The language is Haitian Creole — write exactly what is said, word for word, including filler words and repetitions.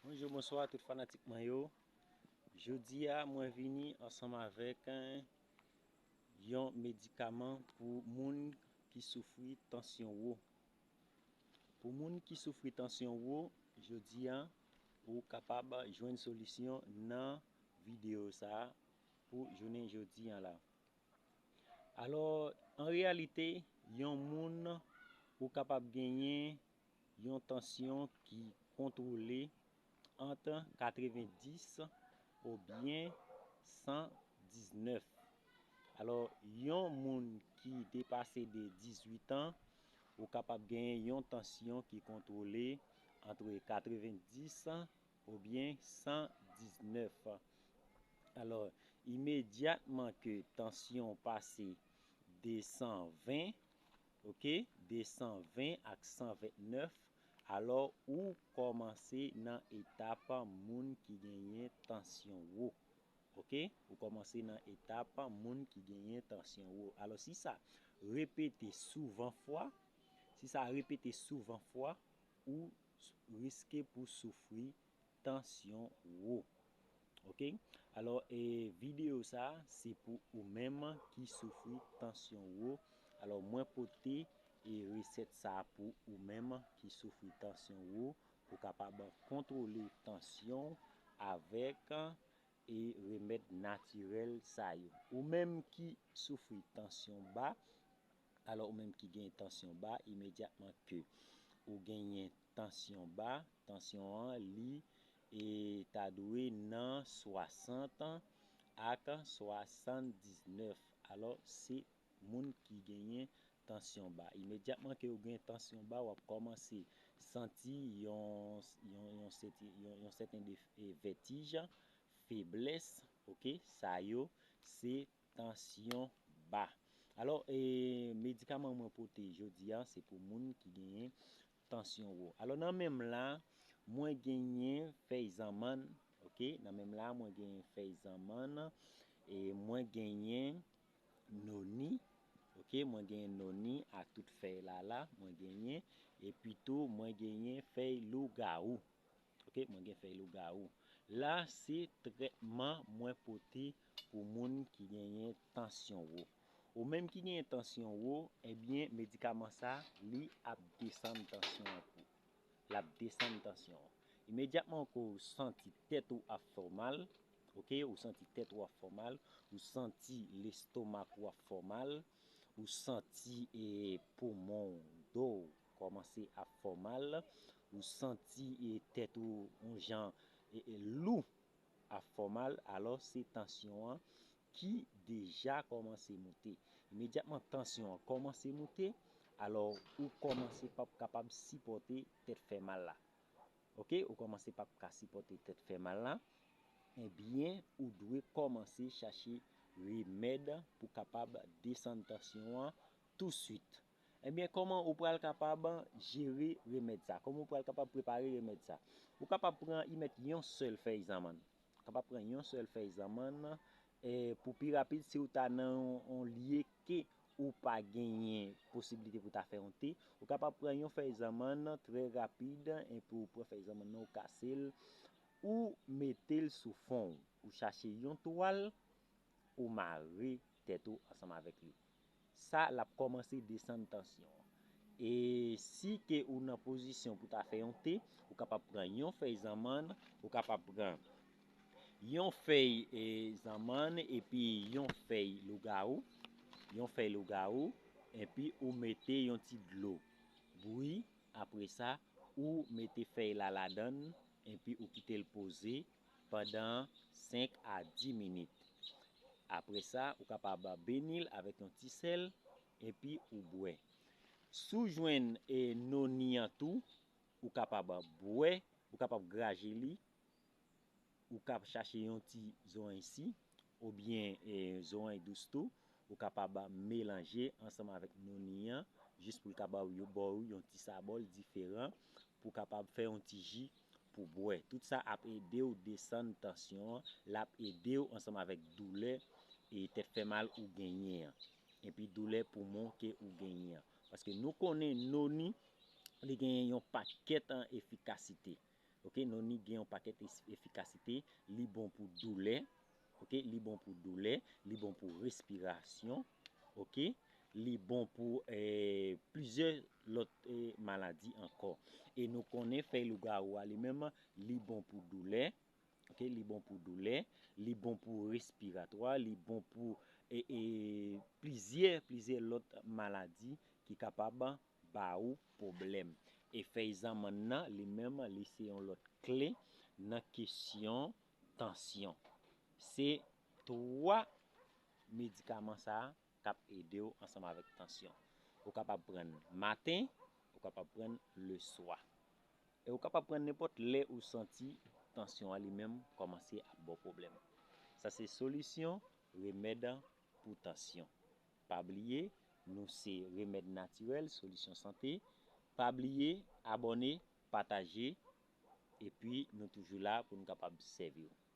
Bonjou, bonswa tout fanatik mwen yo. Jodi a, mwen vini ansanm avèk, eh, yon medikaman pou moun ki soufri tansyon wo. Pou moun ki soufri tansyon wo, jodi a, ou kapab jwenn solisyon nan videyo sa a pou jounen jodi a la. Alò, an reyalite, yon moun ou kapab genyen yon tansyon ki kontwole ant katrevenndis oubyen san diznèf. Alò, yon moun ki depase de dizuit an, ou kapab genyen yon tansyon ki kontwole ant katrevenndis oubyen san diznèf. Alò, imedyatman ke tansyon pase de san ven, oke, de san ven ak san vennèf, alò ou kòmanse nan etap moun ki genyen tansyon wo. Oke, ou kòmanse nan etap moun ki genyen tansyon wo. Alò, si sa repete souvan fwa, si sa repete souvan fwa, ou riske pou soufri tansyon wo. Oke? Alò, e, videyo sa a, se pou ou menm ki soufri tansyon wo. Alò, mwen pote, e, resèt sa a pou ou menm ki soufri tansyon wo, pou kapab kontwole tansyon avèk, e, remèd natirèl sa yo. Ou menm ki soufri tansyon ba, alò ou menm ki gen tansyon ba, imedyatman ke ou genyen tansyon ba, tansyon an li, e, ta dwe nan swasant ak swasanndiznèf. Alò, se moun ki genyen tansyon ba. Imedyatman ke ou gen tansyon ba, w ap kòmanse santi yon, yon, yon, sèti- yon, yon sèten de, e, vètij, feblès, oke? Sa yo, se tansyon ba. Alò, e, medikaman mwen pote jodi a, se pou moun ki genyen tansyon wo. Alò, nan men m la, mwen genyen fèy zanmann, oke? Nan men m la, mwen genyen fèy zanmann, e mwen genyen noni, oke? Mwen genyen noni ak tout fèy la la, mwen genyen, epi tou, mwen genyen fèy lougawou. Oke, mwen gen fèy lougawou. La, se trètman mwen pote pou moun ki genyen tansyon wo. Ou menm ki genyen tansyon wo, ebyen, medikaman sa, li ap desann tansyon an pou ou. L ap desann tansyon an. Imedyatman ke ou santi tèt ou ap fè w mal, oke, ou santi tèt ou ap fè w mal, ou santi lestomak ou ap fè w mal, ou santi, e, poumon w, do w kòmanse ap fè w mal, ou santi, e, tèt ou yon jan, e, e, lou ap fè w mal, alò se tansyon an ki deja kòmanse moute. Imedyatman tansyon an kòmanse moute, alò ou kòmanse p ap kapab sipòte tèt fè mal la. Oke, ou kòmanse p ap ka sipòte tèt fè mal la, ebyen, ou dwe kòmanse chache remèd pou kapab desann tansyon an touswit. Ebyen, kòman ou pral kapab jere remèd sa? Kòman ou pral kapab prepare remèd sa? Ou kapab pran, y mèt yon sèl fèy zanmann. Ou kapab pran yon sèl fèy zanmann, e, pou pi rapid, si ou ta nan yon, yon lye ke ou pa genyen posiblite pou ta fè yon te, ou kapab pran yon fèy zanmann trè rapid, epi ou pran fèy zanmann nan, ou kase l, ou mete l sou fon w. Ou chache yon twal, ou mare tèt ou ansanm avèk li. Sa, l ap kòmanse desann tansyon an. E si ke ou nan pozisyon pou ta fè yon te, ou kapab pran yon fèy zanmann, ou kapab pran yon fèy, e, zanmann, epi yon fèy lougawou, yon fèy lougawou, epi ou mete yon ti dlo bouyi, apre sa, ou mete fèy la ladann, epi ou kite l poze pandan senk a dis minit. Apre sa, ou kapab beni l avèk yon ti sèl, epi ou bwè. Si w jwenn, e, noni an tou, ou kapab bwè, ou kapab graje li, ou ka chache yon ti zoranj si, oubyen, e, zoranj dous tou, ou kapab melanje ansanm avèk noni an, jis pou l ka ba w, yo ba w yon ti sabòl diferan, pou w kapab fè yon ti ji pou bwè. Tout sa ap ede w desann tansyon an, l ap ede w ansanm avèk doulè, e, tèt fè mal ou genyen an, epi doulè poumon ke ou genyen an. Paske nou konnen noni, li genyen yon pakèt an efikasite. Ok, noni gen yon pakèt es- efikasite, li bon pou doulè, ok, li bon pou doulè, li bon pou respirasyon, ok, li bon pou eh, plizyè lòt eh, maladi ankò. E nou konnen fèy lougawou a li menm, li bon pou doulè, ok, li bon pou doulè, li bon pou respiratwa, li bon pou eh, eh, plizyè, plizyè lòt maladi ki kapab ba ou pwoblèm. E fèy zanmann nan, li menm, li se yon lòt kle nan kesyon tansyon. Se twa medikaman sa a k ap ede w ansanm avèk tansyon. Ou kapab pran l maten, ou kapab pran l leswa. E ou kapab pran l nenpòt lè ou santi tansyon an li menm kòmanse ap ba w pwoblèm. Sa se solisyon remèd pou tansyon. Pa bliye, nou se Remèd Natirèl, Solisyon Sante. Pa bliye, abòne, pataje, epi nou toujou la pou nou kapab sèvi w.